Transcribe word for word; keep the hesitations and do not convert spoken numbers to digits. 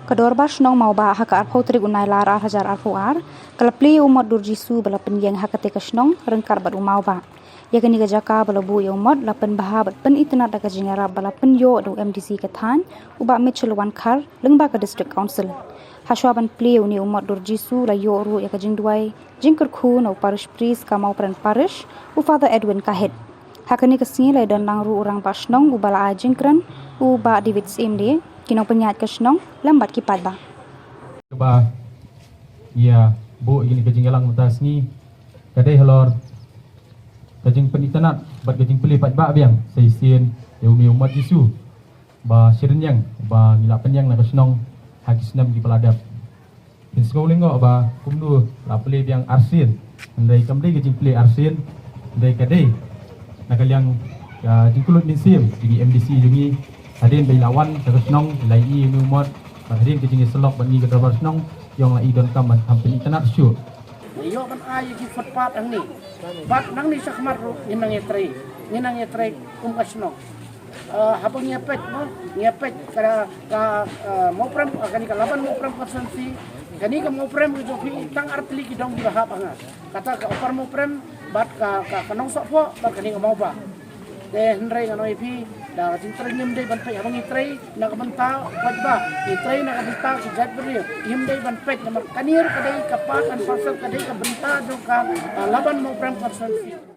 Ka Dorbar Shnong Mawbah ha ka arphew tarik u Nailar ar hajar arphew ar ka la plie ïa u mot Dur Jisu ba la pynïeng ha katei ka shnong ryngkat bad u Mawbah. Ïa kane ka jaka ba la buh ïa u mot la pynbha bad pynitynnad da ka jingïarap ba la pynïoh da u M D C ka thaiñ, u Bah Mitchell Wankhar, lyngba ka District Council. Hashwa ban plie ïa une u mot Dur Jisu la ïoh ruh ïa ka jingduwai jingkyrkhu na u Parish Priest ka Mawprem Parish, u Father Edwin Kahit. Ha kane ka sngi la ïadon lang ruh u Rangbah Shnong uba la ai jingkren, u Bah David Syiem Dei, ki nongpynïaid ka shnong lem bad ki paidbah. Kaba ngi ïa buh ïa kane ka jingïalang mynta ka sngi ka dei halor ka jingpynitynnad bad ka jingplie paidbah biang sa shisien ïa une u mot Jisu ba shyrynïeng ba ngi la pynïeng na ka shnong ha ki snem kiba la dep. Phin sngew lyngngoh ba kumno la plie biang arsien, hynrei kam dei ka jingplie arsien, hynrei ka dei na ka liang ka jingkyllut mynsiem jong i M D C jong ngi. Hadien ba i la wan sha ka shnong, i la ïohi ïa une u mot, bad hadien ka jingïasyllok bad ngi ka dorbar shnong, i ong la i donkam ban kham pynitynnad shuh. Ngi ïoh ban ai ïa ki footpath hangne. Bad nangne shakhmat ruh ngin nang ïatrei, ngin nang ïatrei kum ka shnong. Eh, haba ngi ïa peit, mo, ngi ïa peit ka, ka, eh, Mawprem, eh, kane ka Laban Mawprem constituency, kane ka Mawprem ka jong phi tang artylli ki dong kiba hap ha nga. Kata ka Upper Mawprem, bad ka, ka, ka Nongsohphoh, bad kane ka Mawbah. Te hynrei ngan ong ïa phi, da ka jingtrei ngim dei ban peit haba ngi trei na ka bynta u paidbah, ngi trei na ka bynta ki jaitbynriew, ngim dei ban peit namar kane ruh ka dei ka part and parcel, ka dei ka bynta jong ka, eh, Laban Mawprem constituency.